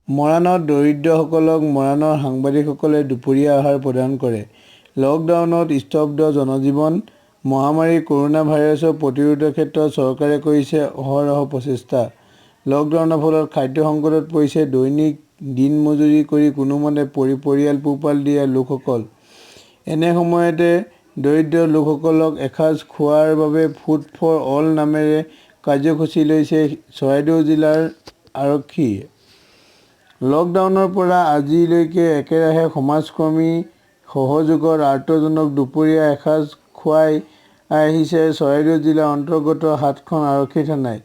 মৰাণত দৰিদ্ৰসকলক মৰাণৰ সাংবাদিকসকলে দুপৰীয়া আহাৰ প্ৰদান কৰে। লকডাউনত স্তব্ধ জনজীৱন। মহামাৰী কৰোনা ভাইৰাছৰ প্ৰতিৰোধৰ ক্ষেত্ৰত চৰকাৰে কৰিছে অহৰহ প্ৰচেষ্টা। লকডাউনৰ ফলত খাদ্য সংকটত পৰিছে দৈনিক দিন মজুৰি কৰি কোনোমতে পৰিয়াল পোহপাল দিয়া লোকসকল। এনে সময়তে দৰিদ্ৰ লোকসকলক এসাঁজ খোৱাৰ বাবে ফুড ফৰ অল নামেৰে কাৰ্যসূচী লৈছে চৰাইদেউ জিলাৰ আৰক্ষীয়ে। লকডাউনৰ পৰা আজিলৈকে একেৰাহে সমাজকৰ্মীৰ সহযোগত আৰ্তজনক দুপৰীয়া এসাঁজ খুৱাই আহিছে চৰাইদেউ জিলাৰ অন্তৰ্গত 7খন আৰক্ষী থানাই।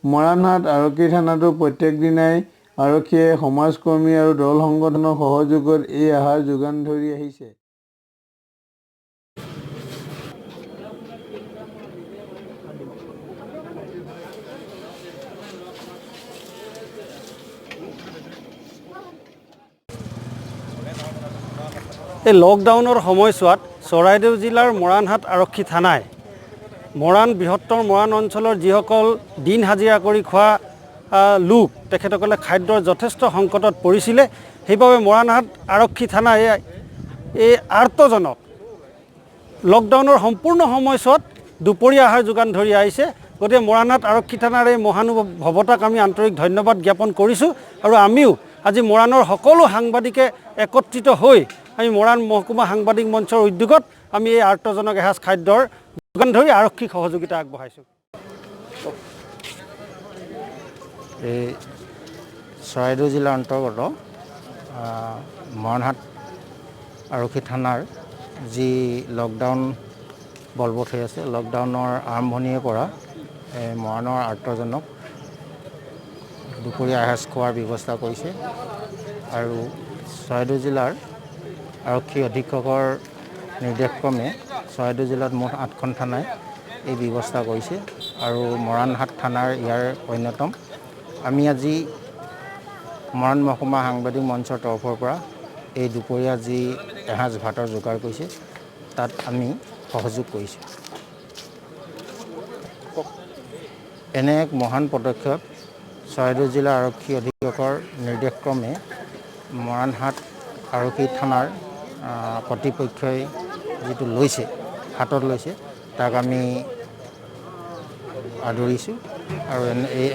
মৰাণহাট আৰক্ষী থানাতো প্ৰত্যেক দিনাই আৰক্ষীয়ে সমাজকৰ্মী আৰু দল সংগঠনৰ সহযোগত এই আহাৰ যোগান ধৰি আহিছে। এই লকডাউনৰ সময়ছোৱাত চৰাইদেউ জিলাৰ মৰাণহাট আৰক্ষী থানাই বৃহত্তৰ মৰাণ অঞ্চলৰ যিসকল দিন হাজিৰা কৰি খোৱা লোক, তেখেতসকলে খাদ্যৰ যথেষ্ট সংকটত পৰিছিলে। সেইবাবে মৰাণহাট আৰক্ষী থানাই এই আৰ্তজনক লকডাউনৰ সম্পূৰ্ণ সময়ছোৱাত দুপৰীয়া আহাৰ যোগান ধৰি আহিছে। গতিকে মৰাণহাট আৰক্ষী থানাৰ এই মহানুভৱতাক আমি আন্তৰিক ধন্যবাদ জ্ঞাপন কৰিছোঁ। আৰু আমিও আজি মৰাণৰ সকলো সাংবাদিকে একত্ৰিত হৈ আমি মৰাণ মহকুমা সাংবাদিক মঞ্চৰ উদ্যোগত আমি এই আৰ্তজনক এসাঁজ খাদ্যৰ যোগান ধৰি আৰক্ষীক সহযোগিতা আগবঢ়াইছোঁ। এই চৰাইদেউ জিলাৰ অন্তৰ্গত মৰাণহাট আৰক্ষী থানাৰ যি লকডাউন বলবৎ হৈ আছে, লকডাউনৰ আৰম্ভণিৰে পৰা এই মৰাণৰ আৰ্তজনক দুপৰীয়া এসাঁজ খোৱাৰ ব্যৱস্থা কৰিছে। আৰু চৰাইদেউ জিলাৰ আৰক্ষী অধীক্ষকৰ নিৰ্দেশক্ৰমে চৰাইদেউ জিলাত মুঠ 8খন থানাই এই ব্যৱস্থা কৰিছে আৰু মৰাণহাট থানাৰ ইয়াৰ অন্যতম। আমি আজি মৰাণ মহকুমা সাংবাদিক মঞ্চৰ তৰফৰ পৰা এই দুপৰীয়া যি এসাঁজ ভাতৰ যোগাৰ কৰিছে তাত আমি সহযোগ কৰিছোঁ। এনে এক মহান পদক্ষেপ চৰাইদেউ জিলা আৰক্ষী অধীক্ষকৰ নিৰ্দেশক্ৰমে মৰাণহাট আৰক্ষী থানাৰ কৰ্তৃপক্ষই যিটো লৈছে, হাতত লৈছে, তাক আমি আদৰিছোঁ। আৰু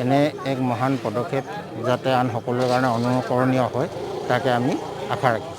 এনে এক মহান পদক্ষেপ যাতে আন সকলোৰে কাৰণে অনুকৰণীয় হয় তাকে আমি আশা ৰাখিছোঁ।